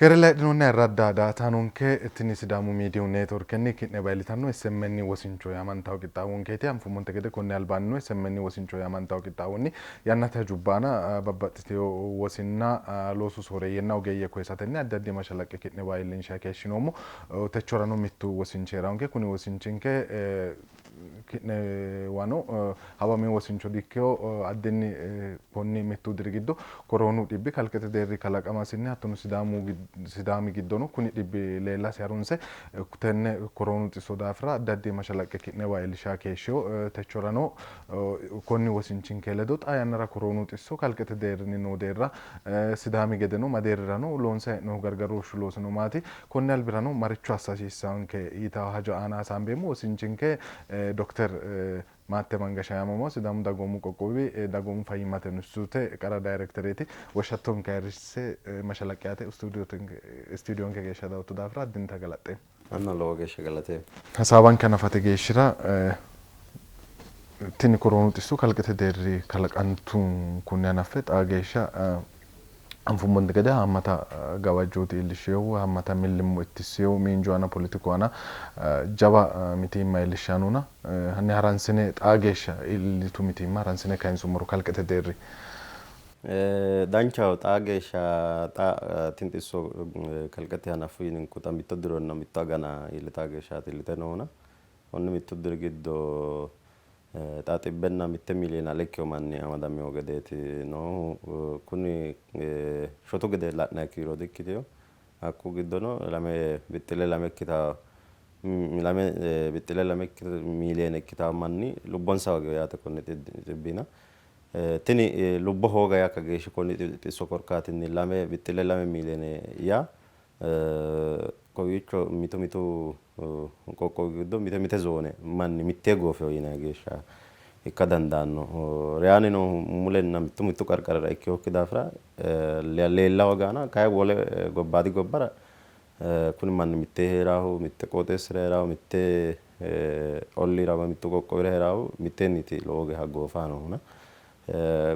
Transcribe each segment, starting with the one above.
Keere layidhinoonni ayirradda daa''ataanonke, tini Sidaamu Miidiyu Neetworkenni ki'ne bayi'litanno SMN wosincho yaamantawo qixxaawonkeeti. Anfummonte gede konni albaannino SMN wosincho yaamantawo qixxaawonni yannate hajubba aana babbaxxitino wosinna, loosu sooreeyyenna ogeeyye koyisatenni addi addi mashalaqqe ki'newa iillinshanni keeshshinoommo. Techorano mittu wosinchi hee'rawonke. Kuni wosinchinke ki'newano hawamino wosincho dikkino. Addinni konni mittu diri giddo koroonu dhibbi kalqete deerri kalaqamasinni hattono Sidaamu Sidaami giddono kuni dhibbi leellasi harunse tenne koroonu xisso daafira addi addi mashalaqqe ki'newa iillisha keeshshino. Techorano konni wosinchinke ledo xaa yannara koroonu xisso kalqete deerrinni noo deerra Sidaami gedeno ma deerrirano loonsanni hee'noonnihu gargarooshshu loosino maati? Konni albirano maricho assa hasiissanke yitanno hajo aana hasaambeemmo. Wosinchinke Dokter Maatte Mangasha yaamamanno. Sidaamu Dagoomu Qoqqowi Dagoomu Fayyimmate Inistituute Qara Dayirektereeti. Woshshattonke ayirrisse mashalaqqe aate istuudiyonke geeshsha dayotto daafira addinta galaxxeemmo. Anino lowo geeshsha galateemmo. Hasaawanke hanafate geeshshira tini koroonu xisso kalqete deerri kalaqantunkunni hanaffe xaa geeshsha anfummonte gede haammata gawajjooti iillishshinohu, haammata millimmo ittissinohu, miinju aana poletiku aana jawa mitiimma iillishshanni noona hanni haransine xaa geeshsha iillitu mitiimma haransine kayinsummoro kalqete deerri. Danchaho xaa geeshsha xa tini xisso kalqete hanaffu yininku xa mitto dironna mitto agana iillita geeshshaati iillite noohuna konni mittu diri giddo Xa xibbenna mitte miliyoone ale ikkino manni amadamino gedeeti noohu. Kuni shotu gede la'nanni kiiro di''ikkitino. Hakku giddono lame bixxille lame ikkitanno lame bixxille lame miliyoone ikkitanno manni lubbonsa hoogino yaate konni xibbina. Tini lubbo hooga yaa kageeshshi konni xisso korkaatinni lame bixxille lame miliyoone yaa Kowiicho mitu mitu qoqqowi giddo mite mite zoone manni mittee goofino yinanni geeshsha ikka dandaanno. Reyaanni noohu mulenna mittu mittu qarqarira ikkinokki daafira leella hoogana kayi wole gobbaadi gobbara kuni manni mittee hee'raahu, mitte qooxeessira hee'raahu, mitte olliira woyi mittu qoqqowira hee'raahu mitteenniiti lowo geeshsha goofayi noohuna.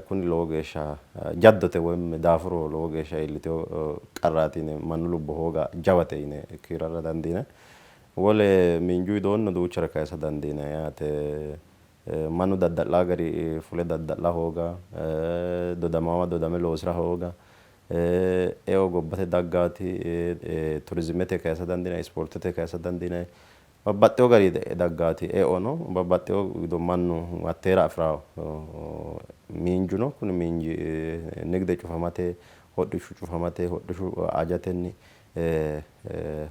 Kuni lowo geeshsha jaddote woyim daafuro lowo geeshsha iillitino qarraati yine mannu lubbo hooga jawate yine kiirrara dandiinanni. Wole miinju widoonnino duuchare kayisa dandiinanni yaate. Mannu dadda'laa gari fule dadda'la hooga, dodamaawa dodame loosira hooga, eo gobbate daggaati, turizimete kayisa dandiinanni, ispoortete kayisa dandiinanni. Babbaxxewo gari daggaati eono, babbaxxewo wido mannu hatteera afi'rawo miinjuno kuni miinji nigde cufamate, hodhishshu cufamate, hodhishshu ajatenni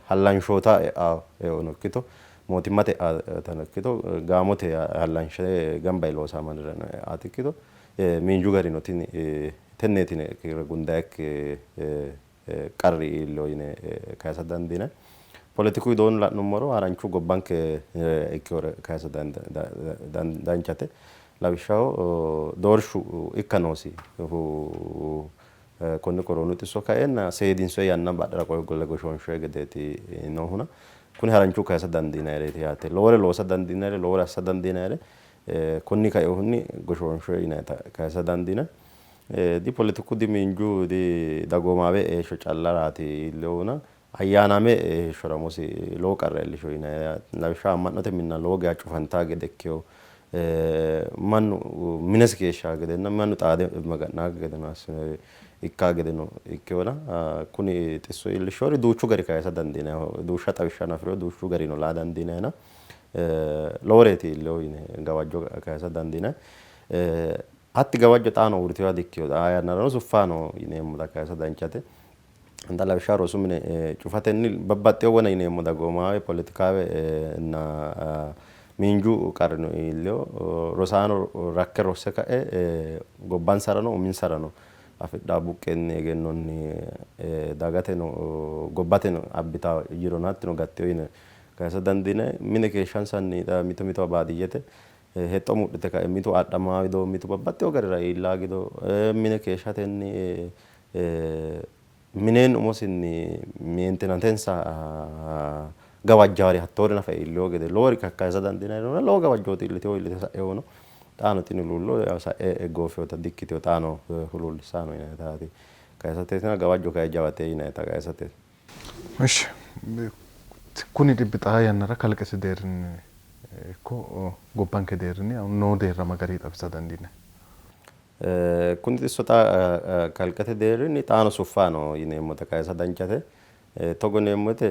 hallanshoota e'awo eono ikkito mootimmate e'atano ikkito gaamote hallanshe gamba yee loosawo mannirano e'aati ikkito miinju garino tini tenneeti yine kiirre gundayikki qarri iillino yine kaysa dandiinanni. Poletiku widoonni la'nummoro haranchu gobbanke ikkinore kaysa danchate. Lawishshaho doorshu ikka noosi konni koroonu xisso kaeenna seedinsoyi yanna badhera qolle goshoonshoyi gedeeti noohuna kuni haranchu kaysa dandiinannireeti yaate. Lowore loosa dandiinannire, lowore assa dandiinannire konni kainohunni goshoonshoyi yinannita kaysa dandiinanni. Di poletiku, di miinju, di dagoomaame heeshsho callaraati iillinohuna ayyaanaame heeshshora umosi lowo qarra iillishino yinanni. Lawishshaho amma'note minna lowo geya cufantawo gede ikkino. Mannu minesi keeshshawo gedenna mannu xaade maga'nanno gedeno assinoyi ikkawo gedeno ikkinona kuni xisso iillishshori duuchu gari kayisa dandiinanniho. Duucha xawishshano afirino duuchu garino laa dandiinayina loworeeti iillinohu yine gawajjo kayisa dandiinanni. Hatti gawajjo xaano uurritinoha dikkino, xaa yannarano suffanni no yineemmota kayisa danchate. Xa lawishshaho rosu mine cufatenni babbaxxino wona yineemmo dagoomaawe, poletikaawe nna miinju qarrino iillino. Rosaano rakke rosse ka'e gobbansarano uminsarano afidhanno buqqeenni egennonni dagateno gobbateno abbitanno jirono hattino gattino yine kayisa dandiinanni. Mine keeshshansanni xa mito mitowa baadiyyete Hexxo mudhite ka'e mitu adhamaa wido, mitu babbaxxewo garira iillaa gido, mine keeshshatenni mineenni umosinni meentenatensa gawajjaari hattoori nafa iillewo gede lowori kakkayisa dandiinannirona lowo gawajjooti iillitewo iillite sa'ewono xaano tini huluullo sa'e gooffewota dikkitewo xaano huluullissanno yinannitaati. kayisateetina gawajjo kayi jawate yinayita kayisate. Ishi kuni dhibbi xaa yannara kalqete deerrinni ikko gobbanke deerrinni noo deerra ma garinni xawisa dandiinanni? Kuni xisso xa kalqete deerrinni xaano suffa no yineemmota kayisa danchate. Togo yineemmo woyte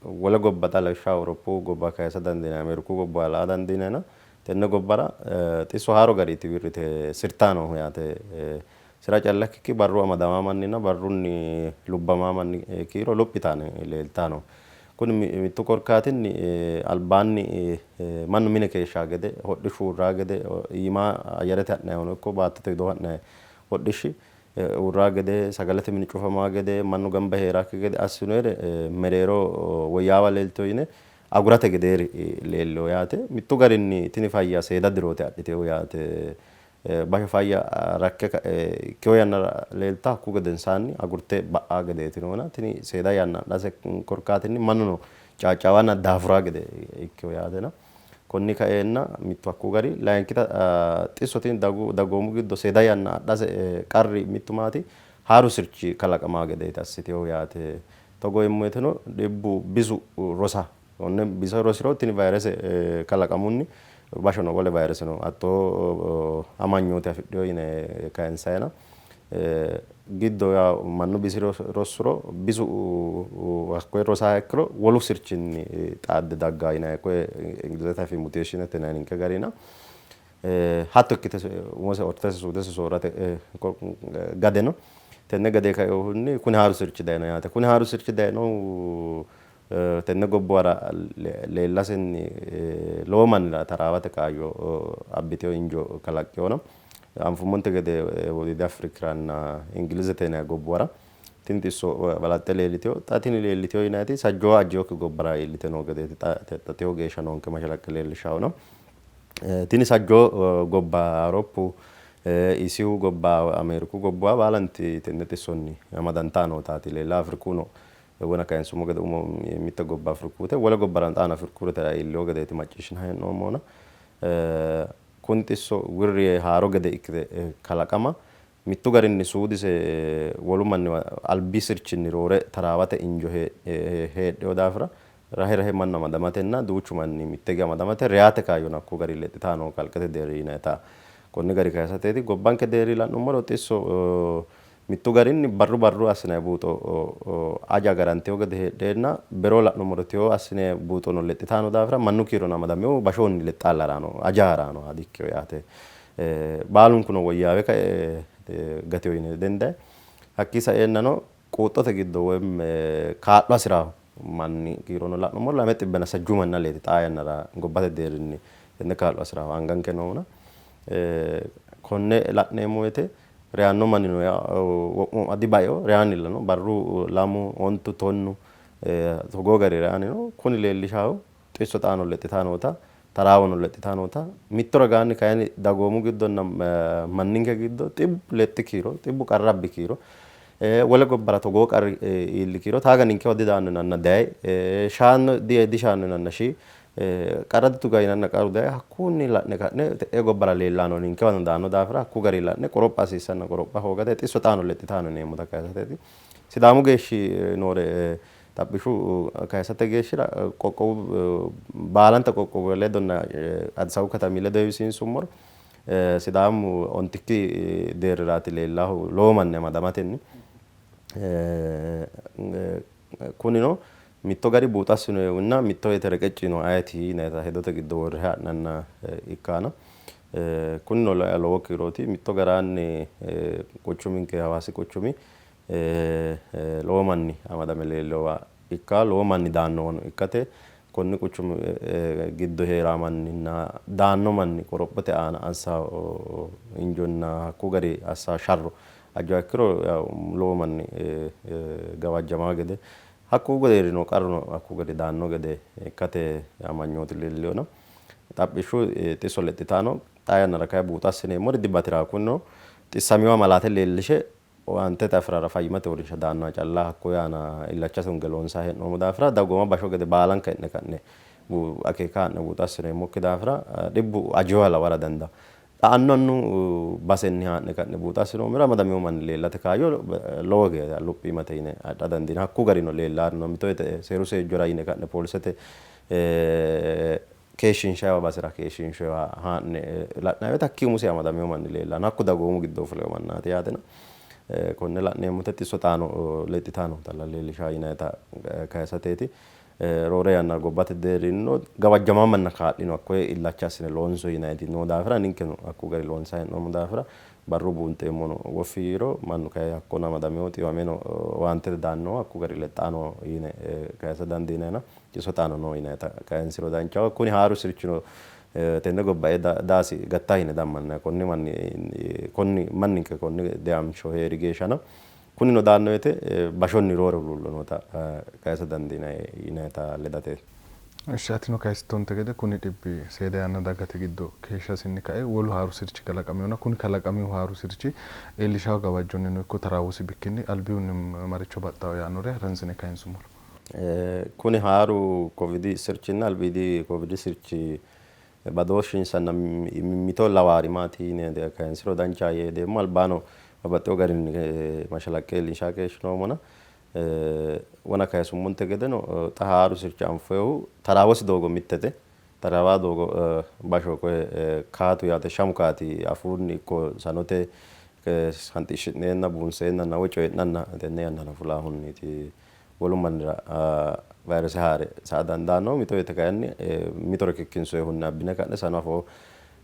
wole gobba xa lawishshaho Awuroppu gobba kayisa dandiinanni, Ameeriku gobbuwa la'a dandiinanna tenne gobbara xisso haaro gariiti wirrite sirtaa noohu yaate. Sira calla ikkikki barru amadamaa manninna barrunni lubbamaa manni kiiro luphitanni leeltaa no. Kuni mittu korkaatinni albaanni mannu mine keeshshaa gede, hodhishshu uurraa gede, iima ayyarete ha'nayihuno ikko baattote widoo ha'nayi hodhishshi uurraa gede, sagalete mini cufamaa gede, mannu gamba hee'raakki gede assinoyere mereero woyyaawa leelteyo yine agurate gedeeri leellino yaate. Mittu garinni tini fayya seeda dirooti adhiteyohu yaate. Basho fayya rakke ka'e ikkeyo yannara leelta hakku gedensaanni agurte ba'a gedeeti noona tini seeda yanna adhase korkaatinni mannuno caaccaawanna daafuraa gede ikkeyo yaatena. Konni kaeenna mittu hakku gari layinkita xisso tini dagoomu giddo seeda yanna adhase qarri mittu maati haaru sirchi kalaqamaa gedeeti assiteyo yaate. Togo yeemmo woyteno dhibbu bisu rosa konne biso rosiro tini vayrese kalaqamunni bashono wole vayreseno hattoo amanyoote afidhino yine kayinsayina giddo yaa mannu bisi rossuro bisu hakkoye rosaha ikkiro wolu sirchinni xaadde daggaa yinayi koye Ingilizete afii muteeshinete yinayi ninke garina hatto ikkite umose ortese suudese soorrate gade no. Tenne gade kainohunni kuni haaru sirchi dayino yaate. Kuni haaru sirchi dayinohu tenne gobbuwara leellasenni lowo mannira taraawate kaayyo abbitino injo kalaqqino. Anfummonte gede Wodiidi Afrikiranna Ingilizete yinanni gobbuwara tini xisso balaxxe leellitino. Xa tini leellitino yinanniti sajjoo ajjinokki gobbara iillite noo gedeeti xa techo geeshsha noonke mashalaqqe leellishshannohu. Tini sajjoo gobba Awuroppu, Iisiyu gobba, Ameeriku gobbuwa baalanti tenne xissonni amadantanni nootaati leella. Afrikuno wona kayinsummo gede umo mitte gobba Afrikuute wole gobbarano xaano Afrikuurete iillino gedeeti macciishshinanni hee'noommona kuni xisso wirri yee haaro gede ikkite kalaqama mittu garinni suudise wolu manniwa albi sirchinni roore taraawate injo heedhino daafira rahe rahe mannu amadamatenna duuchu manni mitte hige amadamate reyate kaayyono hakko gari lexxitanni noo kalqete deerri yinayita konni gari kayisateeti. Gobbanke deerri la'nummoro xisso mittu garinni barru barru assinanni buuxo aja agarantino gede heedheenna beroo la'nummoro teyo assine buuxono lexxitanni noo daafira mannu kiirono amadaminohu bashoonni lexxalla harano aja harano dikkino yaate. Baalunkuno woyyaawe kae gatino yine didendayi. Hakkii saeennano quuxxote giddo woyi kaa'lo hasi'rawo manni kiirono la'nummoro lame xibbenna sajjuu manni aleeti xaa yannara gobbate deerrinni tenne kaa'lo hasi'rawo anganke noohuna. Konne la'neemmo woyte reyanno mannino wo'mu dibaino reyaannilla no barru lamu ontu tonnu togoo gari reyaanni no. Kuni leellishahu xisso xaano lexxitanni noota taraawono lexxitanni noota mitto ragaanni kayinni dagoomu giddonna manninke giddo xibbu lexxi kiiro xibbu qarra abbi kiiro wole gobbara togoo qarri iilli kiiro taaga ninkewa didaanno yinanna dayi shaanno dishaanno yinanna shii qarra dituga yinanna qarru dayi hakkunni la'ne ka'ne te'ee gobbara leellanno ninkewano daanno daafira hakku gari la'ne qoropha hasiissanna qoropha hoogate xisso xaano lexxitanno yineemmota kayisateeti. Sidaamu geeshshi noore xaphishshu kayisate geeshshira qoqqowu baalanta qoqqowu ledonna Addis Ababu katami ledo heewisiinsummoro Sidaamu ontikki deerriraati leellahu lowo manni amadamatenni. Kunino mitto gari buuxo assinoyihunna mitto woyte reqecci yiinohu ayeeti yinayita hedote giddo worre ha'nanna ikkaana. Kunino lowo kiirooti. Mitto garaanni quchuminke Hawaasi quchumi lowo manni amadame leellowa ikka lowo manni daannowano ikkate konni quchumi giddo hee'raa manninna daanno manni qorophote aana assa injonna hakku gari assa sharro ajjuha ikkiro lowo manni gawajjamaa gede hakku gedeerino qarruno hakku gede daanno gede ikkate amanyooti leellino. Xaphishshu xisso lexxitano xaa yannara kayi buuxo assineemmori dibati'rawo. Kunino xissamiwa malaate leellishe owaantete afi'rara fayyimmate uurrinsha daannoha calla hakkuyi aana illacha tunge loonsanni hee'noommo daafira dagooma basho gede baalanka e'ne ka'ne akeeka haa'ne buuxo assineemmokki daafira dhibbu ajinoha lawara dandaanno. Xa annu annu basenni haa'ne ka'ne buuxa assinoommero amadamino manni leellate kaayyo lowo geeshsha luphiimate yine adha dandiinanni. Hakku garino leellanni no. Mito woyte seeru seejjora yine ka'ne poolisete keeshshiinshayiwa basera keeshshiinshoyiwa haa'ne la'nanni woyte hakkii umisi amadamino manni leellanno. Hakku dagoomu giddo fulino mannaati yaatena konne la'neemmo woyte xisso xaano lexxitanni nootalla leellishawo yinayita kayisateeti. Roore yanna gobbate deerrinnino gawajjamaa manna kaa'lino hakkoye illacha assine loonso yinanniti noo daafira ninkeno hakku gari loonsanni hee'noommo daafira barru buunxeemmono woffi yiiro mannu kayi hakkono amadamino xiwameno owaantete daannohu hakku gari lexxano yine kayisa dandiinayina xisso xaano no yinayita kayinsiro danchaho. Kuni haaru sirchino tenne gobba ee daasi gatta yine dammannanni konni manni konni manninke konni deamsho hee'ri geeshshano Kunino daanno woyte bashonni roore huluullo noota kayisa dandiinanni yinannita ledateeti. Ishshi atino kayisittonte gede kuni dhibbi seeda yanna dagate giddo keeshshasinni kae wolu haaru sirchi kalaqaminona kuni kalaqaminohu haaru sirchi iillishawo gawajjonnino ikko taraawosi bikkinni albihunni maricho baxxawo yaannore haransine kayinsummoro. Kuni haaru kovidi sirchinna albiidi kovidi sirchi badooshshinsanna mimmito lawaari maati yine kayinsiro danchaho yee hedeemmo. Albaano babbaxxewo garinni mashalaqqe iillinshanni keeshshinoommona wona kayisummonte gedeno xa haaru sirchi anfoyihu taraawosi doogo mittete. Taraawa doogo basho koye kaatu yaate shamu kaati afuunni ikko sanote hanxishshi'neenna buunseennanna woy coyi'nanna tenne yannara fulaahunniiti wolu mannira vayirese haa're sa''a dandaanno. Mito woyte kayinni mitore kikkinsoyihunni abbine ka'ne sanu afoo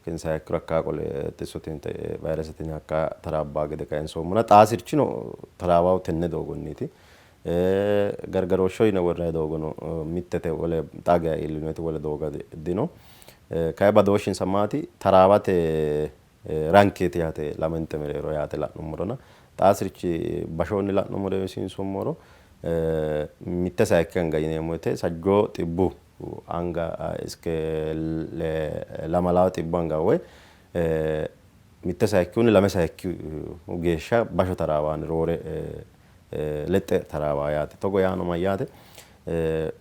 kinsayiha ikkiro hakkaa qole xisso tini vayirese tini hakkaa taraabbawo gede kayinsoommona xaa sirchino taraawahu tenne doogonniiti. Gargarooshsheho yine worranni doogono mittete wole xaa geya iillinoyiti wole doogga dino. Kayi badooshshinsa maati? Taraawate rankeeti yaate lamente mereero yaate la'nummorona xaa sirchi bashoonni la'nummoro heewisiinsummoro mitte sayikki anga yineemmo woyte sajjoo xibbu anga iske lamalawo xibbu anga woy mitte sayikkihunni lame sayikki geeshsha basho taraawaanni roore lexxe taraawaa yaate. Togo yaano mayyaate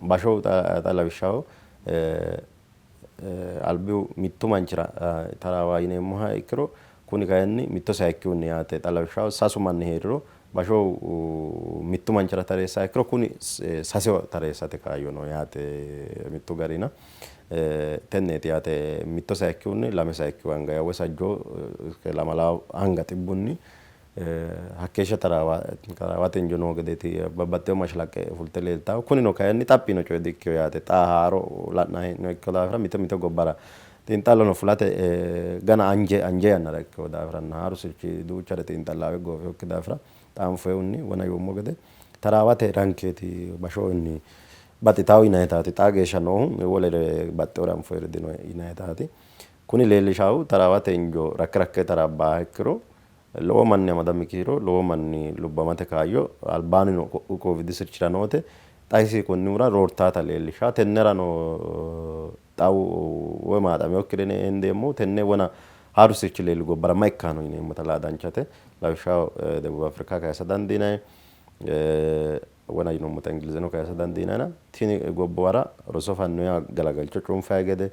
basho xa lawishshaho albihu mittu manchira taraawa yineemmoha ikkiro kuni kayinni mitto sayikkihunni yaate. Xa lawishshaho sasu manni hee'riro basho mittu manchira tareessaha ikkiro kuni saseho tareessate kaayyo no yaate mittu garina. Tenneeti yaate mitto sayikkihunni lame sayikkihu anga woy sajjoo lamalawo anga xibbunni hakkeeshsha taraawate injo noo gedeeti babbaxxewo mashalaqqe fulte leeltawo. Kunino kayinni xaphi yino coye dikkino yaate. Xa haaro la'nanni hee'noonniha ikkino daafira mite mite gobbara xiinxallono fulate gana anje anje yannara ikkino daafiranna haaru sirchi duuchare xiinxallaawe goofinokki daafira xa anfoyihunni wona yuummo gede taraawate rankeeti bashohunni baxxitawo yinannitaati. Xaa geeshsha noohu wolere baxxewore anfoyiri dino yinannitaati. Kuni leellishahu taraawate injo rakke rakke taraabbaha ikkiro Lowo manni amadami kiiro lowo manni lubbamate kaayyo albaannino Koovidi sirchira noote xa isi konnihura roortaata leellishanno. Tennerano xawu woy maaxaminokkire yine hendeemmohu tenne wona haaru sirchi leelli gobbara may ikkanno yineemmota laa danchate. Lawishshaho Debub Afrika kayisa dandiinanni, wona yinummota Ingilizeno kayisa dandiinannina tini gobbuwara roso fannoyiha galagalcho cunfanni gede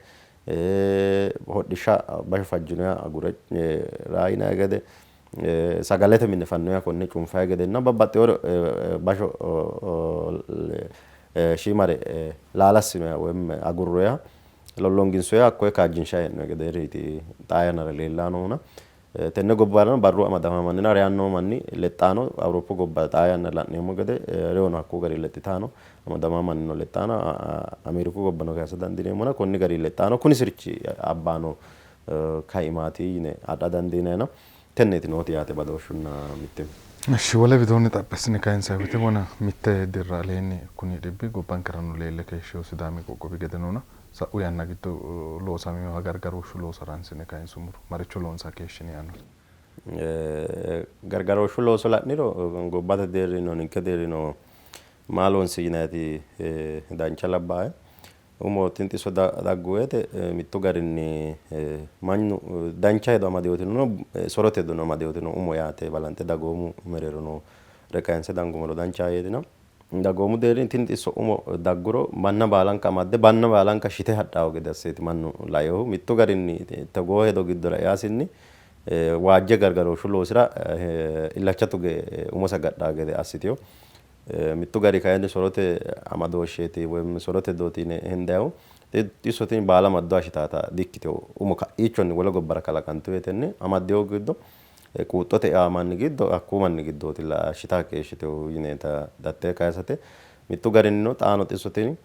hodhishsha basho fajjinoha agure raa yinanni gede, sagalete mine fannoha konne cunfanni gedenna babbaxxinore basho shiimare laalassinoha woyi agurroyiha lollonginsoyiha hakkoye kaajjinshanni hee'noonni gedeereeti xaa yannara leellanni noohuna. Tenne gobbarano barru amadama manninna reyanno manni lexxanno. Awuroppu gobba xaa yannara la'neemmo gede reyono hakkuyi garinni lexxitanno. Amadama mannino lexxanno. Ameeriku gobbano kayisa dandiineemmona konni garinni lexxanno. Kuni sirchi abbano kaimaati yine adha dandiinayina tenneeti nooti yaate badooshshunna mittimma. Ishshi wole widoonni xaphi assine kayinsanni woyte wona mitte dirra aleenni kuni dhibbi gobbankerano leelle keeshshino Sidaami qoqqowi gede noona Sa'u yanna giddo loosaminoha gargarooshshu looso haransine kayinsummoro maricho loonsanni keeshshini yaanno? Gargarooshshu looso la'niro gobbate deerrinnino ninke deerrinnino maa loonsi yinanniti dancha labbaae. Umo tini xisso daggu woyte mittu garinni mannu dancha hedo amadinotino no, sorote hedono amadinoti no umo yaate balanxe dagoomu mereero noore kayinse dangummoro danchaho yeetina. Dagoomu deerrinni tini xisso umo dagguro manna baalanka amadde manna baalanka shite hadhawo gede asseeti mannu lainohu. Mittu garinni togoo hedo giddora easinni waajje gargarooshshu loosira illacha tuge umosi agadhaa gede assitino. Mittu gari kayinni sorote amadooshsheeti woyi sorote hedooti yine hendayihu xisso tini baala amadduha shitaata di''ikkitino. Umo ka'iichonni wole gobbara kalaqantu woytenni amaddino giddo quuxxote ea manni giddo hakkuu manni giddooti shitaa keeshshitino yineeta dattee kayisate. Mittu garinnino xaano xisso tini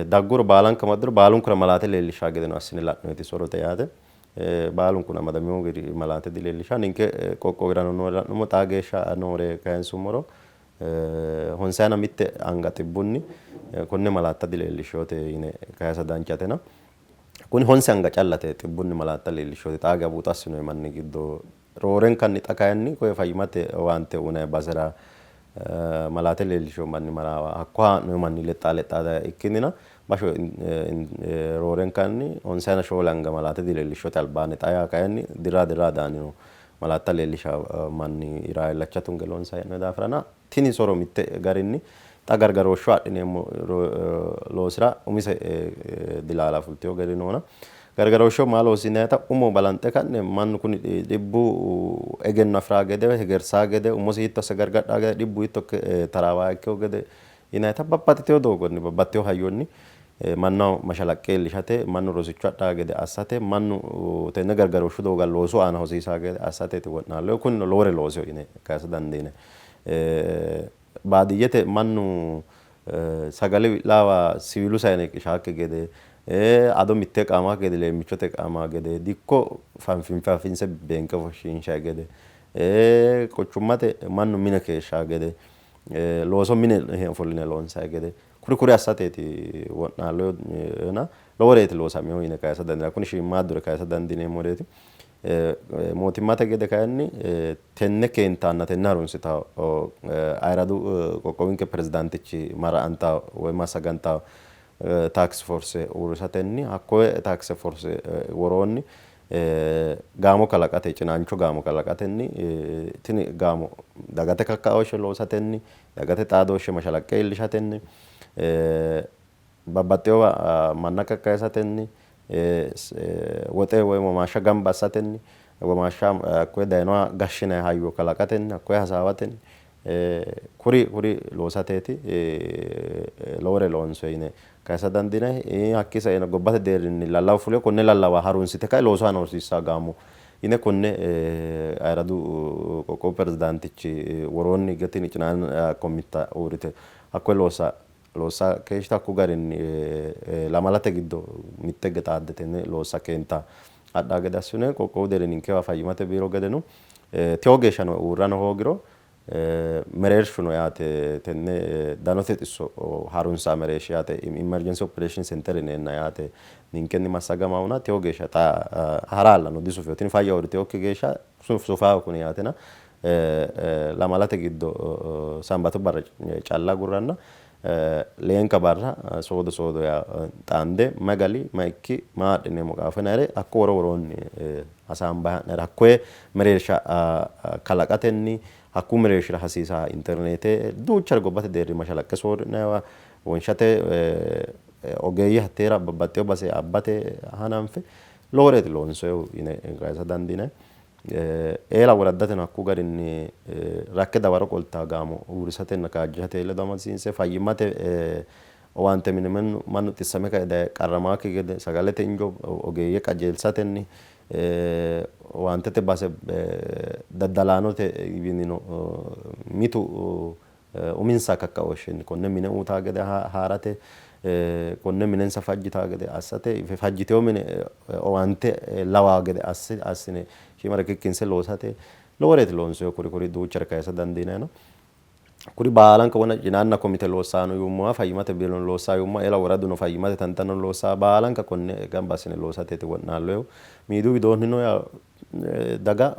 dagguro baalanka amadduro baalunkura malaate leellishshaa gedeno assine la'noyiti sorote yaate. Baalunkun amadamino gede malaate dileellishaa. Ninke qoqqowirano noore la'nummo xaa geeshsha noore kayinsummoro honsayina mitte anga xibbunni konne malaatta dileellishshinote yine kayisa danchatena. Kuni honse anga callate xibbunni malaatta leellishshinote xaa geya buuxo assinoyi manni giddo roorenkanni xa kayinni koye fayyimmate owaante uyinanni basera malaate leellishino manni maraawa hakko haa'noyi manni lexxaa lexxaa dayi ikkinnina basho roorenkanni honsayina shoole anga malaate dileellishshinote albaanni xa yaa kayinni dirra dirra daanni no malaatta leellisha mannira illacha tunge loonsanni hee'noonni daafirana tini soro mitte garinni xa gargarooshshu adhineemmo loosira umise dilaala fultino gari noona gargarooshsheho maa loossinannita umo balanxe ka'ne mannu kuni dhibbu egenno afiraa gede hegersaa gede umosi hiitto asse gargadhaa gede dhibbu hiitto ikke taraawaa ikkewo gede yinannita babbaxxitewo doogonni babbaxxitewo hayyonni mannaho mashalaqqe iillishate mannu rosicho adhaa gede assate mannu tenne gargarooshshu doogga loosu aana hosiisaa gede assateeti wo'naallohu. Kunino lowore loosewo yine kayisa dandiinanni. Baadiyyete mannu sagale wi'laawa siwiilu sayine qishaakki gede ado mitte qaamakki gede leemmichote qaamaa gede dikko fafinse beenke ofoshshiinshayi gede quchummate mannu mine keeshshaa gede looso mine ofolline loonsayi gede kuri kuri assateeti wo'naallohuna loworeeti loosaminohu yine kayisa dandiinanni. Kuni shiimmaaddure kayisa dandiineemmoreeti. Mootimmate gede kayinni tenne keentanna tenne harunsitawo ayirradu qoqqowinke pirezidaantichi marra'antawo woyi massagantawo task force uurrisatenni hakkoye task force woroonni gaamo kalaqate cinaancho gaamo kalaqatenni tini gaamo dagate kakkaooshshe loosatenni dagate xaadooshshe mashalaqqe iillishatenni babbaxxeyowa manna kakkayisatenni woxe woyi womaashsha gamba assatenni womaashsha hakkoye dayinoha gashshinayi hayyo kalaqatenni hakkoye hasaawatenni kuri kuri loosateeti lowore loonsoyi yine kayisa dandiinanni. Hakkii saeno gobbate deerrinni lallawu fulino konne lallawa harunsite kae loosu aana hosiissawo gaamo yine konne ayirradu qoqqowu pirezidaantichi woroonni higge tini cinaanna komita uurrite hakkoye loossa loossa keeshshite hakku garinni lamalate giddo mitte higge xaadde tenne loossa keenta hadhaa gede assine qoqqowu deerrinni ninkewa fayyimmate biiro gedeno tewo geeshshano uurrano hoogiro mereershu no yaate tenne danote xisso harunsa mereershi yaate emergency operation center yineenna yaate ninkenni massagamahuna tewo geeshsha xa haraalla no disufino tini fayya uurriteewokki geeshsha sufaaho kuni yaatena lamalate giddo sambatu barra calla agurranna leenka barra soodo soodo yaa xaande mayi gali mayi ikki maa adhineemmo qaafo yinayire hakko woro woroonni hasaambayi ha'nayire hakkoye mereersha kalaqatenni hakku mereershira hasiisa interneete duuchare gobbate deerri mashalaqqe soorri'nayiwa wonshate ogeeyye hatteera babbaxxewo base abbate hananfe loworeeti loonsoyihu yine kayisa dandiinanni. Eela woraddateno hakku garinni rakke dawaro qoltaa gaamo uurrisatenna kaajjishate ledo amadisiinse fayyimmate owaante mine mannu xissame kae daye qarramaakki gede sagalete injo ogeeyye qajeelsatenni owaantete base daddalaanote wiinnino mitu uminsa kakkaooshshinni konne mine uytaa gede haarate konne minensa fajjitaa gede assate fajjitewo mine owaante lawaa gede assine shiimare kikkinse loosate loworeeti loonsoyihu kuri kuri duuchare kayisa dandiinayino. Kuri baalanka wona cinaanna komite loossaano yuummoha fayyimmate biirono loossaa yuummoha ela woraduno fayyimmate tantano loossaa baalanka konne gamba assine loosateeti wo'naalloyihu. Miidiyu widoonnino yaa daga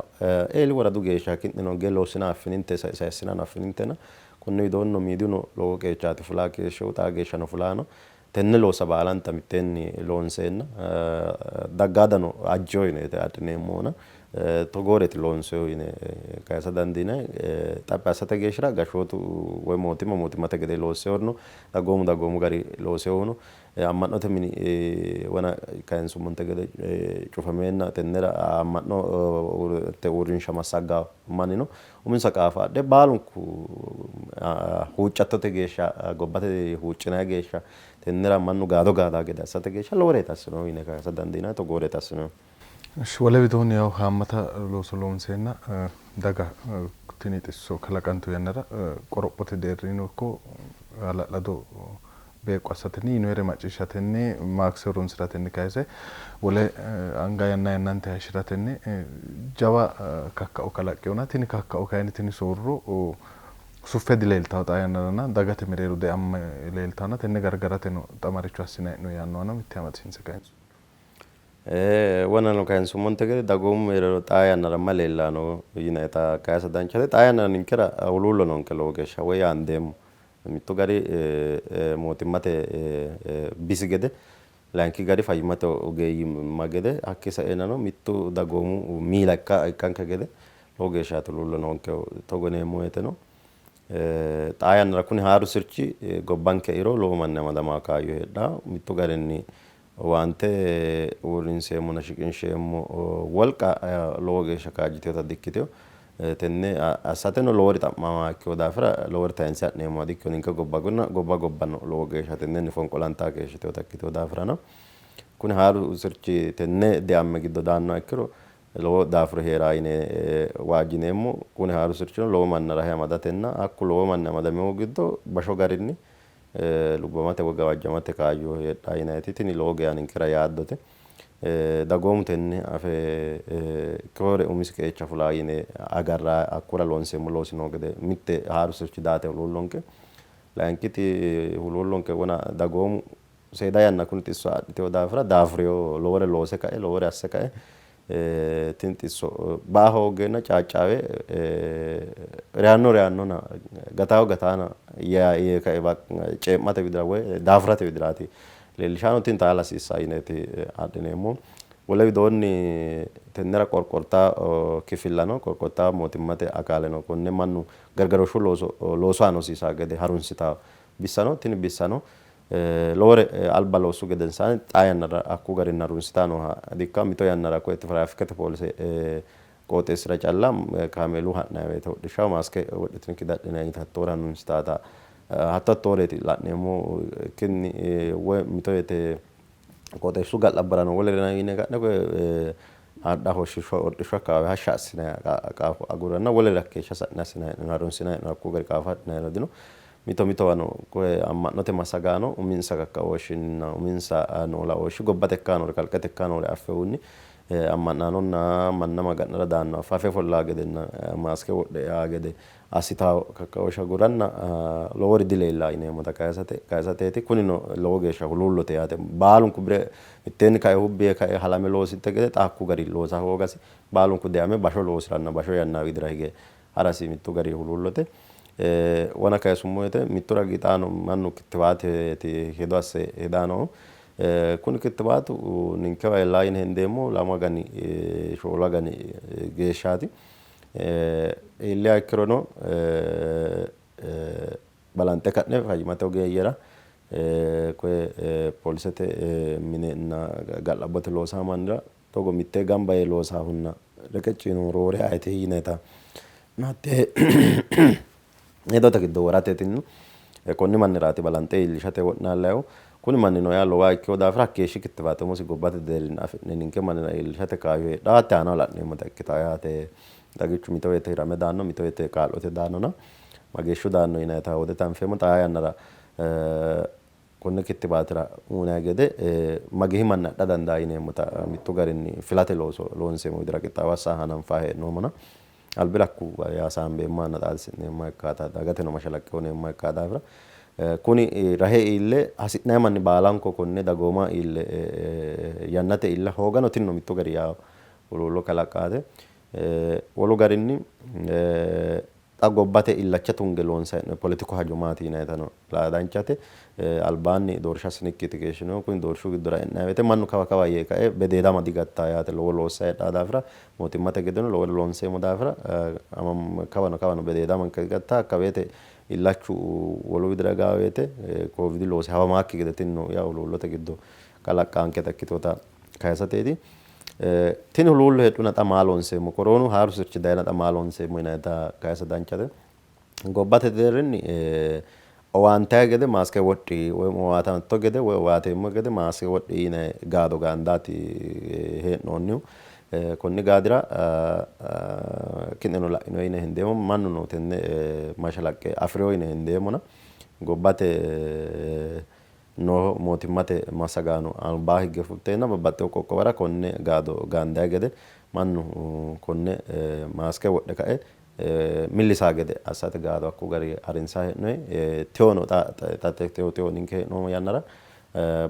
eeli woradu geeshsha ki'neno ge loossina affininte sayissinano affinintena konni widoonnino miidiyuno lowo qeechaati fulaa keeshshihu xaa geeshshano fulaano tenne loossa baalanta mitteenni loonseenna daggaa dano ajjewo yineeti adhineemmohuna Togooreeti loonsoyihu yine kayisa dandiinanni. Xaphi assate geeshshira gashshootu woy mootimma mootimmate gede loossewori no, dagoomu dagoomu gari loosewohu no. Amma'note mini wona kayinsummonte gede cufameenna tennera amma'note uurrinsha massagganno mannino uminsa qaafo adhe baalunku huuccattote geeshsha gobbate huuccinanni geeshsha tennera mannu gaado gaadaa gede assate geeshsha loworeeti assinohu yine kayisa dandiinanni, togooreeti assinohu. Ishi wole widoonni yaw haammata looso loonseenna daga tini xisso kalaqantu yannara qorophote deerrinnino ikko hala'lado beeqqo assatenni yinoyire macciishshatenni maakse horonsi'ratenni kayise wole anga yanna yannante hayishshi'ratenni jawa kakkao kalaqqinona tini kakkao kayinni tini soorro suffe dileeltanno xaa yannarana dagate mereero deamme leeltannona tenne gargarateno xa maricho assinanni hee'noonni yaannohano mitte amadisiinse kayinso. Wonano kayinsummonte gede dagoomu mereero xaa yannara mayi leellanno yinayita kayisa danchate. Xaa yannara ninkera huluullo noonke lowo geeshsha woy yaandeemmo. Mittu gari mootimmate bisi gede, layinki gari fayyimmate ogeeyyimma gede, hakkii saeennano mittu dagoomu miila ikkanke gede lowo geeshshaati huluullo noonkehu. Togo yineemmo woyteno xaa yannara kuni haaru sirchi gobbanke eiro lowo manni amadamawo kaayyo heedhanno. Mittu garinni owaante uurrinseemmonna shiqinsheemmo wolqa lowo geeshsha kaajjitinota dikkitino. Tenne assateno lowori xa'mamaha ikkino daafira lowori tayinse ha'neemmoha dikkino. Ninke gobba gobba gobbano lowo geeshsha tennenni fonqolantanni keeshshitinota ikkitino daafirano kuni haaru sirchi tenne deamme giddo daannoha ikkiro lowo daafuri hee'ranno yine waajjineemmo. Kuni haaru sirchino lowo manna rahe amadatenna hakku lowo manni amadaminohu giddo basho garinni lubbamate woy gawajjamate kaayyo heedhanno yinanniti tini lowo geya ninkera yaaddote. Dagoomu tenne afe ikkewore umisi qeecha fula yine agarranni hakkura loonseemmo loosi noo gede mitte haaru sirchi daate huluullonke. Layinkiti huluullonke wona dagoomu seeda yanna kuni xisso adhitewo daafira daafurewo lowore loose kae lowore asse kae tini xisso ba'a hooggeenna caaccaawe reyanno reyannona gataawo gataana yee kae cee'mate widira woy daafurate widiraati leellishaano tini taala hasiissanno yineeti adhineemmohu. Wole widoonni tennera qorqortaa kifilla no, qorqortaa mootimmate akaale no. Konne mannu gargarooshshu looso loosu aana hosiisaa gede harunsitaa bissa no. Tini bissano Lowore alba loossu gedensaanni xaa yannara hakku garinni harunsitanni nooha dikkanno. Mito yannara koye tiraafikete poolise qooxeessira calla kaameelu ha'nanni woyte hodhishshaho maaske wodhitinikki dadhinanni yite hattoore harunsitaata hatto hattooreeti la'neemmohu. Ikkinni woy mito woyte qooxeessu ga'labborano wolere yine ka'ne koye hadha hodhishshu akkawaawe hashsha assinanni qaafo agurranna wolere hakkeeshsha sa'ne assinanni hee'noonni harunsinanni hee'noonni hakku gari qaafo adhinanni dino. Mito mitowano koye amma'note massagaano uminsa kakkaooshshinninna uminsa noo laooshshi gobbate ikka noore kalqete ikka noore affehunni amma'naanonna manna maga'nara daannoha fafe ofollawo gedenna maaske wodhe eaa gede assitawo kakkaooshshe aguranna lowori dileellawo yineemmota kayisateeti. Kunino lowo geeshsha huluullote yaate. Baalunku bire mitteenni kae hubbi yee kae halame loosinte gede xa hakku gari loosa hoogasi baalunku deame basho loosiranna basho yanna widira hige harasi mittu gari huluullote. Wona kayisummo woyte mittu ragi xaano mannu kittiwaateeti hedo asse hedaa noohu. Kuni kittiwaatu ninkewa iillawo yine hendeemmohu lamu agani shoolu agani geeshshaati. Iilliha ikkirono balanxe ka'ne fayyimmate ogeeyyera koye polisete minenna ga'labbote loosaa mannira togo mittee gamba yee loosaahunna reqecci yiinohu roore ayeti yinayita hattee hedote giddo worateetinna konni manniraati balanxe iillishate wo'naallayihu. Kuni mannino yaa lowoha ikkino daafira hakkeeshshi kittiwaate umosi gobbate deerrinni afi'ne ninke mannira iillishate kaayyo heedhanno. Hatte aana la'neemmota ikkitanno yaate. Xagichu mito woyte hirame daanno, mito woyte kaa'lote daannona mageeshshu daanno yinayita hoodete anfeemmo. Xaa yannara konne kittibaatira uynanni gede mageeshshi manni adha dandaanno yineemmota mittu garinni filate looso loonseemmo widira qixxaawo assa hananfanni hee'noommona albira hakku hasaambeemmohanna xaadisi'neemmoha ikkaata dagateno mashalaqqe uyneemmoha ikka daafira kuni rahe iille hasi'nanni manni baalanko konne dagooma iille yannate iilla hoogano tinino mittu gari yaa huluullo kalaqqaate. Wolu garinni Xa gobbate illacha tunge loonsanni hee'noonni poletiku hajo maati yinannitano laa danchate. Albaanni doorsha assinikkiiti keeshshinohu. Kuni doorshu giddora e'nanni woyte mannu kawa kawa yee kae bedeedama digattaa yaate. Lowo loossa heedhaa daafira mootimmate gedeno lowore loonseemmo daafira kawano kawano bedeedama digattaa. Hakka woyte illachu wolu widira higaa woyte koovidi loosi hawamaakki gede tinino yawo huluullote giddo kalaqqaanketa ikkitota kayisateeti. Tini huluullo heedhuna xa maa loonseemmo? Koroonu haaru sirchi dayina xa maa loonseemmo yinannita kayisa danchate. Gobbate deerrinni owaantayi gede maaske wodhi woy owaatatto gede woy owaateemmo gede maaske wodhi yinanni gaado gaandaati hee'noonnihu. Konni gaadira ki'neno la'inoyi yine hendeemmo, mannuno tenne mashalaqqe afi'rino yine hendeemmona gobbate noo mootimmate massagaano albaa higge fulteenna babbaxxino qoqqowira konne gaado gaandayi gede mannu konne maaske wodhe kae millisaa gede assate gaado hakku gari harinsayi hee'noyi. Tewono xa tewo ninke hee'noommo yannara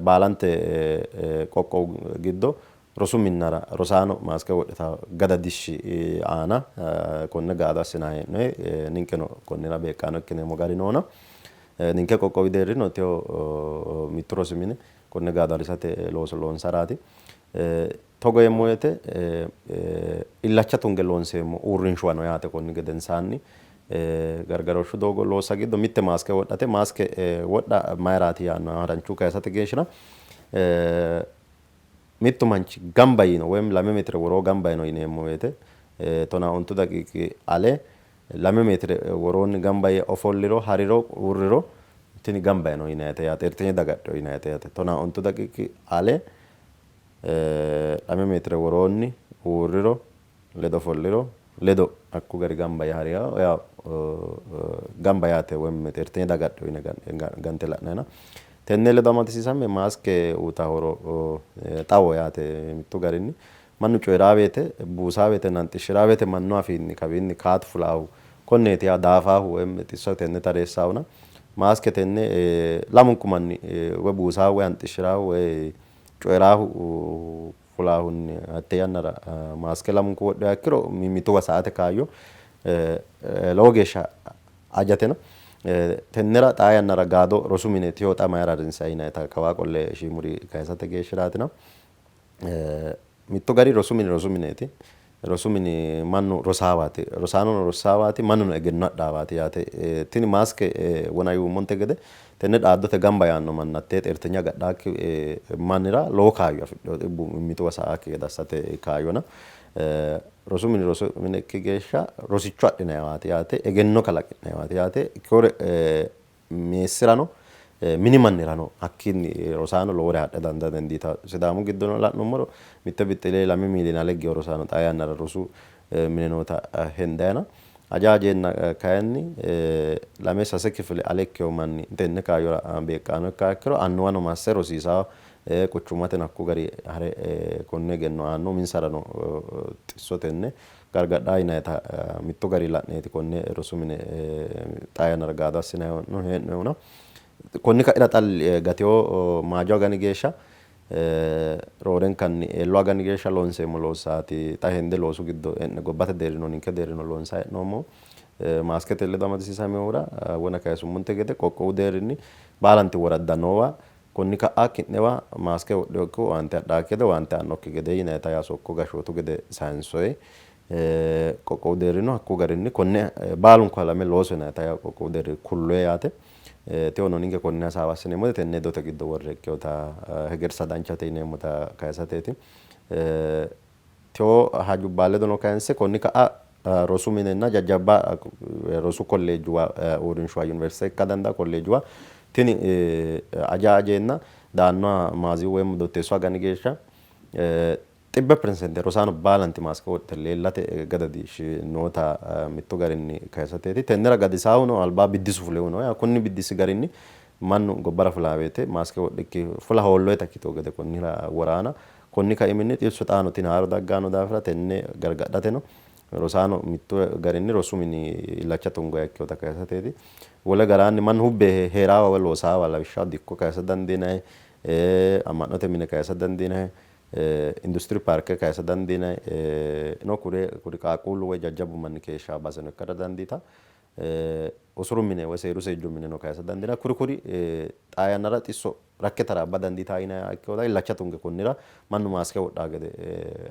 baalante qoqqowu giddo rosu minnara rosaano maaske wodhitawo gadadishshi aana konne gaado assinayi hee'noyi. Ninkeno konnira beeqqaano ikkineemmo gari noona. Ninke qoqqowi deerrino tewo mittu rosi mine konne gaado harisate looso loonsaraati. Togo yeemmo woyte illacha tunge loonseemmo uurrinshuwa no yaate konni gedensaanni gargarooshshu doogo loossa giddo mitte maaske wodhate. Maaske wodha mayiraati yaanno haranchu kayisate geeshshira mittu manchi gamba yiino woyim 2 meetire woroo gamba yiino yineemmo woyte 15 daqiiqi ale 2 meetire woroonni gamba yee ofolliro, hariro, uurriro tini gamba yiino yinannite yaate. Xeertinye dagadhino yinannite yaate. 15 daqiiqi ale 2 meetire woroonni uurriro, ledo ofolliro, ledo hakku gari gamba yee hariro yaw gamba yaate woyim xeertinye dagadhino yine gante la'nayina. Tenne ledo amadisiisame maaske uyitawo horo xawo yaate mittu garinni. Mannu coyi'raa woyte, buusaa woyte, nanxishshiraa woyte mannu afiinni kawiinni kaatu fulaahu konneeti yaa daafaahu woyim xisso tenne tareessaahuna maaske tenne lamunku manni woy buusaahu woy hanxishshiraahu woy coyi'raahu fulaahunni hatte yannara maaske lamunku wodhiha ikkiro mimmituwa sa''ate kaayyo lowo geeshsha ajatena. Tennera xaa yannara gaado rosu mine tiyo xa mayira harinsayi yinayita kawaa qolle shiimuri kayisate geeshshiraatina. Mittu gari rosu mini rosu mineeti. Rosu mini mannu rosaawaati. Rosaanono rossaawaati, mannuno egenno adhaawaati yaate. Tini maaske wona yuummonte gede tenne dhaaddote gamba yaanno manna hattee xeertinya agadhaakki mannira lowo kaayyo afidhino. Dhibbu mimmituwa sa''aakki gede assate kaayyona. Rosu mini rosu mine ikki geeshsha rosicho adhinayiwaati yaate, egenno kalaqi'nayiwaati yaate. Ikkewore meessirano mini mannirano hakkiinni rosaano lowore haadhe dandaa dandiitanno. Sidaamu giddono la'nummoro mitte bixxile 2 miiliine ale higgewo rosaano xaa yannara rosu mine noota hendayina aja ajeenna kayinni 2 sase kifile ale ikkewo manni tenne kaayyora beeqqaano ikkaha ikkiro annuwano masse rosiisawo quchummateno hakku gari hare konne egenno aanno uminsarano xisso tenne gargadhaa yinannita mittu gari la'neeti konne rosu mine xaa yannara gaado assinanni hee'noonnihuna. Konni ka'ira xa gatewo maajo agani geeshsha roorenkanni eello agani geeshsha loonseemmo loossaati xa hende loosu giddo e'ne gobbate deerrino ninke deerrino loonsanni hee'noommohu. Maaskete ledo amadisiisaminohura wona kayisummonte gede qoqqowu deerrinni baalanti woradda noowa konni ka'a ki'newa maaske wodhinokkihu owaante adhaakki gede owaante aannokki gede yinannita yaa sokko gashshootu gede sayinsoyi. Qoqqowu deerrino hakku garinni konne baalunku halame looso yinannita yaa qoqqowu deerri kulloyi yaate. Tewono ninke konne hasaawa assineemmo woyte tenne hedote giddo worre ikkinota hegersa danchate yineemmota kayisateeti. Tewo hajubba ledono kayinse konni ka'a rosu minenna jajjabba rosu kolleejjuwa uurrinshuwa yuniversite ikka dandaa kolleejjuwa tini aja ajeenna daannoha maaziyu woyim dotteessu agani geeshsha 100% rosaano baalanti maaske wodhite leellate gadadishshi noota mittu garinni kayisateeti. Tennera gadisaahuno alba biddisu fulehu no. Kunni biddissi garinni mannu gobbara fulaa woyte maaske wodhikki fula hoolloyita ikkitino gede konnira woraana Konni kaiminni xisso xaano tini haaro dagganno daafira tenne gargadhateno rosaano mittu garinni rosu mini illacha tungoha ikkinota kayisateeti. Wole garaanni mannu hubbe hee'raawa woy loosaawa lawishshaho dikko kayisa dandiinanni, amma'note mine kayisa dandiinanni, industire paarke kayisa dandiinanni, no kuri qaaqquullu woy jajjabbu manni keeshshawo baseno ikkara dandiitanno. Usuru mine woy seeru seejjo mineno kayisa dandiinanni. Kuri kuri xaa yannara xisso rakke taraabba dandiitaa yinanniha ikkinohura illacha tunge konnira mannu maaske wodhaa gede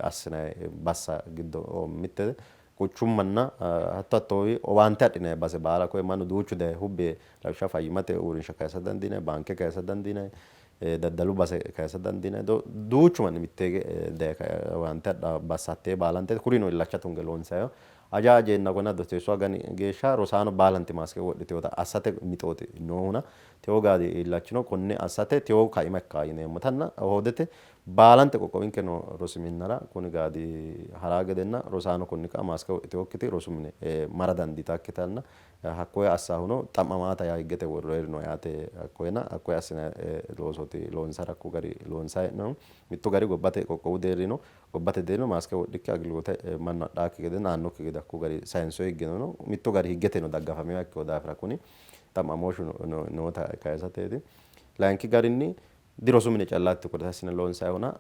assinanni bassa giddo mittete. Quchummanna hatto hattoowi owaante adhinanni base baala koye mannu duuchu daye hubbe lawishshaho fayyimmate uurrinsha kayisa dandiinanni, baanke kayisa dandiinanni, daddalu base kayisa dandiinanni, duuchu manni mitteege daye owaante adhaa bassa hattee baalante kurino illacha tunge loonsanniho. Aja ajeenna kona dotteessu agani geeshsha rosaano baalanti maaske wodhiteota assate mixooti noohuna tewo gaadi illachino konne assate tewo kaima ikka yineemmotanna hoodete baalante qoqqowinke noo rosi minnara kuni gaadi haraa gedenna rosaano konni ka'a maaske wodhiteokkiti rosu mine mara dandiitakkitanna hakkoye assahuno xa'mamaata yaa higgete worroyiri no yaate hakkoyena hakkoye assinanni loosooti loonsara hakku gari loonsanni hee'noommo. Mittu gari gobbate qoqqowu deerrino gobbate deerrino maaske wodhikki agilgiloote mannu adhaakki gedenna aannokki gede hakku gari sayinsoyi higgeno no mittu gari higgeteno daggafaminoha ikkino daafira kuni xa'mamooshshu noota kayisateeti. Layinki garinni dirosu mine callaati tukurete assine loonsayihuna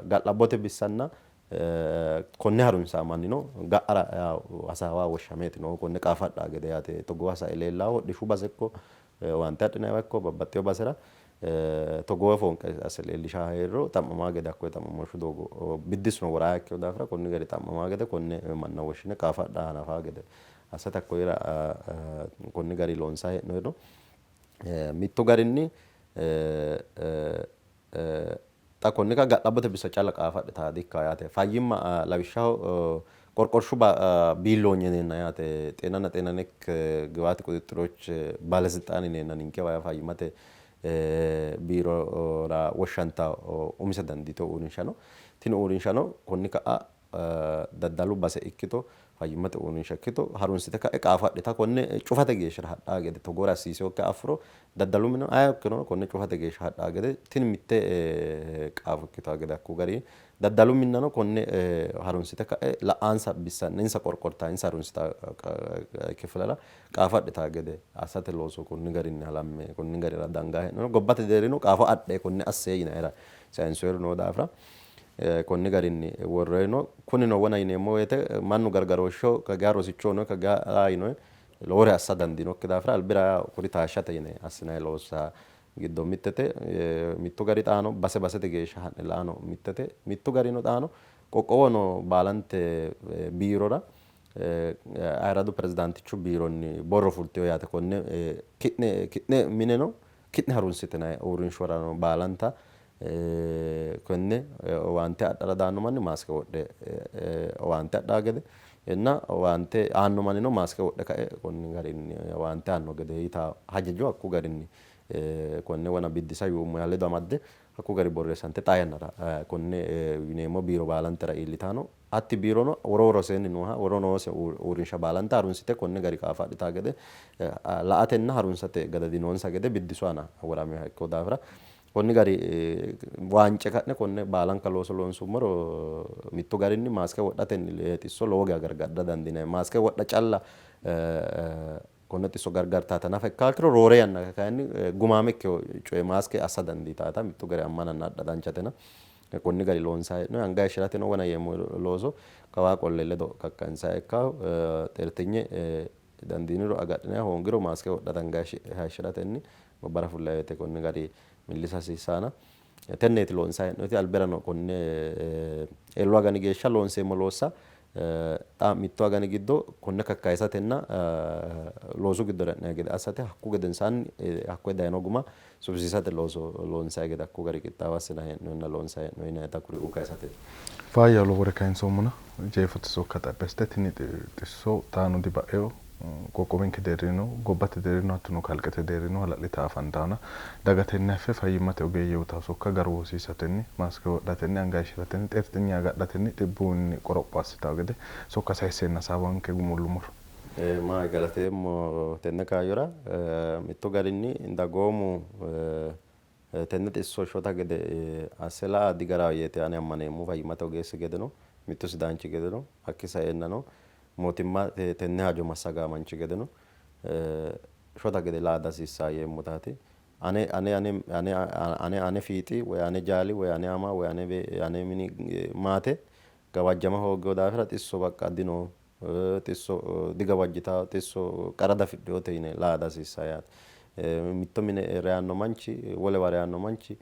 ga'labbote bissanna konne harunsaa mannino ga'ara hasaawa woshshameeti noohu konne qaafadhaa gede yaate togoo hasawi leellahu hodhishshu base ikko owaante adhinanniwa ikko babbaxxewo basera togoo foonqe asse leellishaa heeriro xa'mamaa gede hakkoye xa'mamooshshu doogo biddissuno woraa ikkino daafira konni gari xa'mamaa gede konne manna woshshine qaafadha hanafaa gede assate hakkoyira konni gari loonsanni hee'noyino. Mittu garinni xa konni ka ga'labbote bissa calla qaafadhe taa dikka yaate. Fayyimma lawishshaho qorqorshu biilloonye yineenna yaate ጤናና ጤና ነክ ግብአት ቁጥጥሮች ባለስልጣን yineenna ninkewa fayyimmate biirora woshshanta umise dandiito uurrinsha no. Tini uurrinshano konni ka'a daddalu base ikkito fayyimmate uurrinsha ikkito harunsite ka'e qaafo adhita konne cufate geeshshira hadhaa gede togoore hasiisinokkiha affuro daddalu mine aye ikkino konne cufate geeshsha hadhaa gede tini mitte qaafo ikkitawo gede hakku gari daddalu minnano konne harunsite ka'e la'ansa bissanna insa qorqortaa insa harunsita kifilara qaafo adhitaa gede assate looso konni garinni halamme konni garira dangaa hee'noonni. Gobbate deerrino qaafo adhe konne asse yinayira sayinsoyiri noo daafira konni garinni worroyino. Kunino wona yineemmo woyte mannu gargarooshsheho kageya rosicho uyinoyi kageya yinoyi lowore assa dandiinokki daafira albira kuri taashshate yine assinanni loossa giddo mittete. Mittu gari xaano base basete geeshsha ha'ne la'ano mittete. Mittu garino xaano qoqqowoho noo baalante biirora ayirradu pirezidaantichu biironni borro fultino yaate konne ki'ne ki'ne mineno ki'ne harunsitinanni uurrinshuwarano baalanta konne owaante adhara daanno manni maaske wodhe owaante adhaa gede inna owaante aanno mannino maaske wodhe kae konni garinni owaante aanno gede yitaa hajajo hakku garinni konne wona biddisa yuummo ledo amadde hakku gari borreessante xaa yannara konne yineemmo biiro baalantera iillitano. Hatti biirono woro woroseenni nooha woro noose uurrinsha baalanta harunsite konne gari qaafo adhitaa gede la''atenna harunsate gadadi noonsa gede biddisu aana woraminoha ikkino daafira konni gari waance ka'ne konne baalanka looso loonsummoro mittu garinni maaske wodhatenni xisso lowo geya gargadha dandiinanni. Maaske wodha calla konne xisso gargartaata nafa ikkiha ikkiro roore yanna kayinni gumaame ikkino coye maaske assa dandiitaata mittu gari ammananna adha danchatena konni gari loonsanni hee'noonni. Anga hayishshirateno wona yeemmo looso kawaa qolle ledo kakkayinsanni ikkawo xeertinye dandiiniro agadhinanni hoongiro maaske wodhate anga hayishshiratenni gobbara fullayi woyte konni gari millisa hasiissana tenneeti loonsanni hee'noonniti. Albirano konne ellu agani geeshsha loonseemmo loossa xa mittu agani giddo konne kakkayisatenna loosu giddora e'nanni gede assate hakku gedensaanni hakkoye dayino guma sufisiisate looso loonsanni gede hakku gari qixxaawo assinanni hee'noonni loonsanni hee'noonni yinannita kuriuu kayisate. Faayya lowore kayinsommona jeefote sokka xaphi assite tini xisso xaano diba'eyo qoqqowinke deerrino gobbate deerrino hattono kalqete deerrino hala'lita afantaana daga tenne affe fayyimmate ogeeyye uyitawo sokka garu hosiisatenni maaske wodhatenni anga hayishshiratenni xeertinye agadhatenni dhibbunni qoropho assitawo gede sokka sayisseenna hasaawanke gumullummoro. Maa galateemmo tenne kaayyora mittu garinni dagoomu tenne xisso shota gede asse la''a digaraho yeeti ani ammaneemmo fayyimmate ogeessi gedeno mittu sidaanchi gedeno hakki saeennano mootimma tenne hajo massagaa manchi gedeno shota gede la''a dihasiissanno yeemmotaati. Ane ane ane ane ane ane fiixi woyi ane jaali woyi ane ama woyi ane ane mini maate gawajjama hooggino daafira xisso baqqa dino Xisso digawajjitawo, xisso qara dafidhinote yine laa dihasiissawo yaate. Mitto mine reyaanno manchi wolewa reyaanno manchi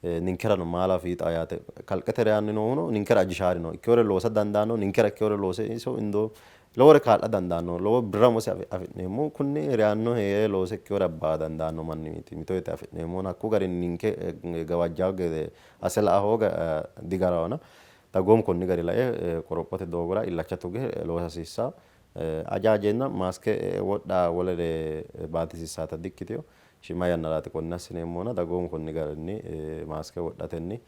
ninkerano maala fiixaho yaate. Kalqete reyaanni noohuno ninkera ajishaari no. Ikkewore loosa dandaanno, ninkera ikkewore loose iso indoo lowore kaa'la dandaanno. Lowo birra umosi afi'neemmo. Kunni reyaanno hee're loose ikkewore abbaa dandaanno manniiti mito woyte afi'neemmohuna hakku garinni ninke gawajjawo gede asse la''a hooga digarawona dagoomu konni gari lae qorophote doogora illacha tuge loosa hasiissanno. Aja ajeenna maaske wodha wolere baatisiissaata dikkitino. Shiima yannaraati konne assineemmohuna dagoomu konni garinni maaske wodhatenni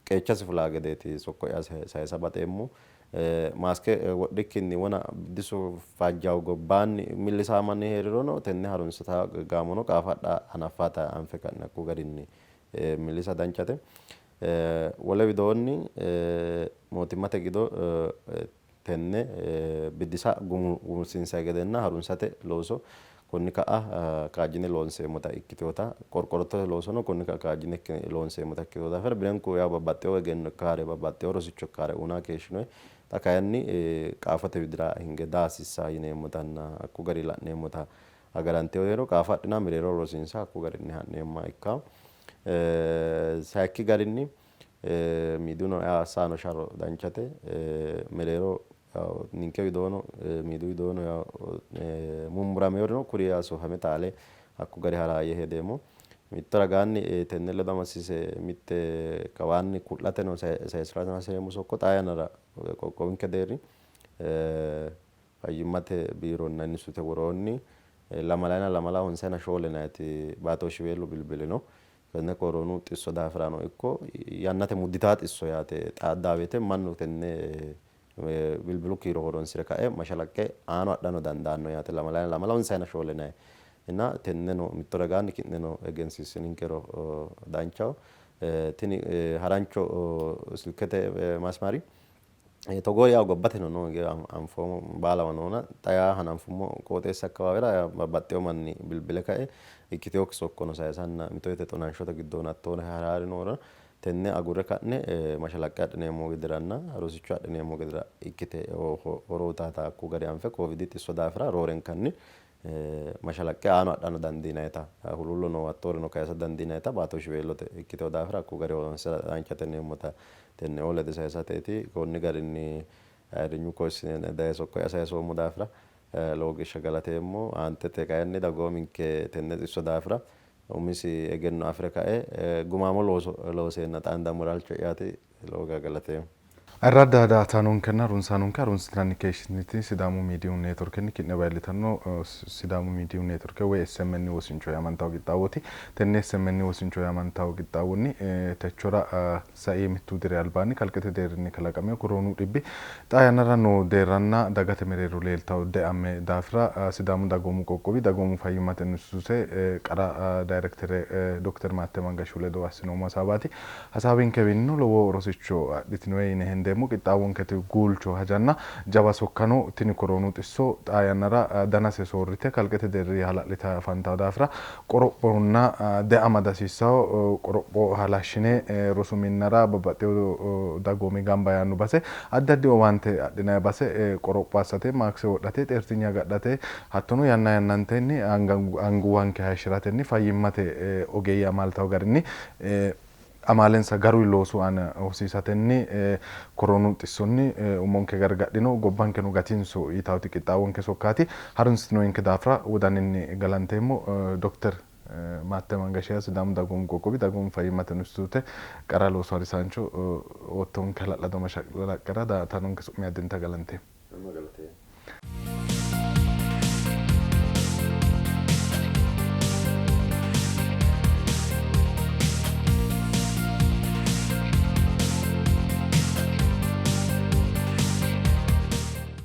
qeechasi fulaa gedeeti sokko'ya sayisa baxeemmo. Maaske wodhikkinni wona biddisu fajjawo gobbaanni millisaa manni hee'rirono tenne harunsita gaamono qaafo adha hanaffata anfe ka'ne hakku garinni millisa danchate. Wole widoonni mootimmate giddo tenne biddisa gumulsiinsanni gedenna harunsate looso konni ka'a kaajjine loonseemmota ikkitinota qorqortote loosono konni ka'a kaajjine loonseemmota ikkitino daafira birenku yaa babbaxxewo egenno ikkaare babbaxxewo rosicho ikkaare uunaa keeshshinoyi xa kayinni qaafote widira hinge daa hasiissanno yineemmotanna hakku gari la'neemmota agarantino heero qaafo adhina mereero rosiinsa hakku garinni ha'neemmoha ikkanno. Sayikki garinni miidiyu assano sharro danchate mereero ninke widoono miidiyu widoono murmurameworino kuri sufame taale hakku gari hara yee hedeemmo. Mitto ragaanni tenne ledo amadisiise mitte kawaanni ku'lateno sayisirate hasireemmo sokko xaa yannara qoqqowinke deerri fayyimmate biironna instituute woroonni lamalayina lamala honsayina shoole yinanniti baatooshshiweelu bilbili no. Tenne koroonu xisso daafirano ikko yannate mudditaa xisso yaate xaaddaa woyte mannu tenne bilbilu kiiro horonsire kae mashalaqqe aano adhano dandaanno yaate lamalayina lamala honsayina shoole yinanni እና tenneno mitto ragaanni ki'neno egensiissininkero danchaho. Tini harancho silkete masmari togoo yaa gobbateno noo anfoommo baalawa noona xa yaa hananfummo qooxeessi akkawaawera babbaxxewo manni bilbile kae ikkitinokki sokkono sayisanna mito woyte xonanshote giddono hattono haraari noora tenne agurre ka'ne mashalaqqe adhineemmo gederanna rosicho adhineemmo gedera ikkite horo uyitaata hakku gari anfe koovidi xisso daafira roorenkanni mashalaqqe aano adhano dandiinayita huluullo noo hattooreno kayisa dandiinayita baatooshshiweelote ikkitewo daafira hakku gari horonsira danchate yineemmota tenne lede sayisateeti. Konni garinni ayirrinyu koyissine daye sokko'ya sayisoommo daafira lowo geeshsha galateemmo. Aantete kayinni dagoominke tenne xisso daafira umisi egenno afire kae gumaamo looso looseenna xaandammora halcho'yaati. Lowo geeshsha galateemmo. Ayirradda daa''ataanonkenna harunsaanonke harunsitinanni keeshshitiniti Sidaamu miidiyu neetworkenni ki'ne bayi'litanno Sidaamu miidiyu neetworke woy SMN wosincho yaamantawo qixxaawooti. Tenne SMN wosincho yaamantawo qixxaawonni techora sai mittu diri albaanni kalqete deerrinni kalaqamino koroonu dhibbi xaa yannara noo deerranna dagate mereero leeltawo deamme daafira Sidaamu dagoomu qoqqowi dagoomu fayyimmate instituute qara dayirektere Dokter Maatte Mangashu ledo assinoommo hasaawaati. Hasaawinkewiinnino lowo rosicho adhitinoyi yine hendeemmo. Qixxaawonketi guulcho hajanna jawa sokkano tini koroonu xisso xaa yannara danase soorrite kalqete deerri hala'lita afantawo daafira qorophonna deama dihasiissawo. Qoropho halashshine rosu minnara babbaxxewo dagoomi gamba yaanno base addi addi owaante adhinanni base qoropho assate maakse wodhate xeertinye agadhate hattono yanna yannantenni anguwanke hayishshiratenni fayyimmate ogeeyye amaaltawo garinni amaalensa garuyi loosu aana hosiisatenni koroonu xissonni umonke gargadhino gobbankeno gatinso yitawoti qixxaawonke sokkaati. Harunsitinoyinke daafira wodaninni galanteemmo. Dokter Maatte Mangashiya Sidaamu dagoomu qoqqowi dagoomu fayyimmate instituute qara loosu harisaancho oottonke hala'lado mashalaqqera daa''ataanonke su'mi addinta galanteemmo.